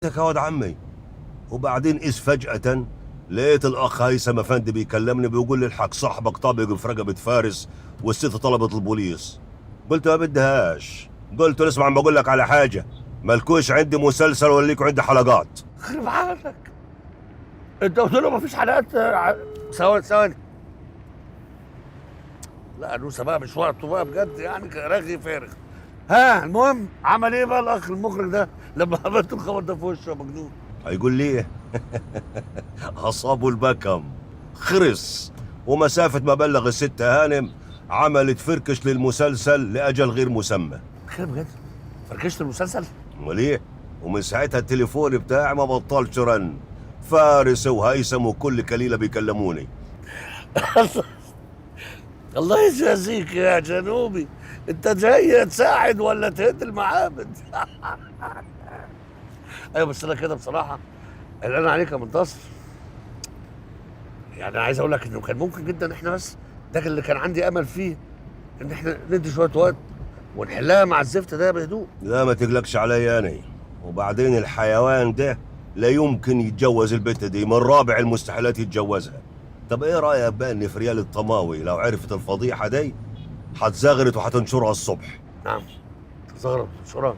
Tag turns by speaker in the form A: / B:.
A: يا واد عمي. وبعدين إذ فجأة لقيت الأخ هيثم أفندي بيكلمني بيقول لي الحق صاحبك طابق في رقبة فارس والست طلبت البوليس. قلت ما بدهاش. قلت له اسمع، عم بقول لك على حاجة، مالكوش عندي مسلسل ولا ليكوا عندي حلقات.
B: خرب عقلك، انت قلت له مفيش حلقات. ثواني ثواني، لا نوسه بقى مش وقته بقى بجد، يعني رغي فارغ. ها المهم عمل ايه بقى الاخ المخرج ده لما قابلت الخبر ده في وشه يا مجنون؟
A: هيقول لي ايه؟ اصابه البكم، خرس. ومسافة ما بلغ الست هانم عملت فركش للمسلسل لأجل غير مسمى.
B: خير بجد؟ فركشت المسلسل؟
A: امال ايه؟ ومن ساعتها التليفون بتاعي ما بطلش رن، فارس وهيثم وكل كليلة بيكلموني.
B: الله يجازيك يا جنوبي، انت جاي تساعد ولا تهد المعابد؟ ايوه بس انا كده بصراحة قلقان عليك يا منتصر. يعني انا عايز اقول لك انه كان ممكن جدا احنا، بس ده اللي كان عندي امل فيه، ان احنا ندي شوية وقت ونحلها مع الزفت ده بهدوء.
A: لا ما تقلقش عليا انا. وبعدين الحيوان ده لا يمكن يتجوز البت دي، من رابع المستحيلات يتجوزها. طب ايه رايك بقى ان فريال الطماوي لو عرفت الفضيحة دي هتزغرت وهتنشرها الصبح؟
B: نعم، تزغرت وتنشرها؟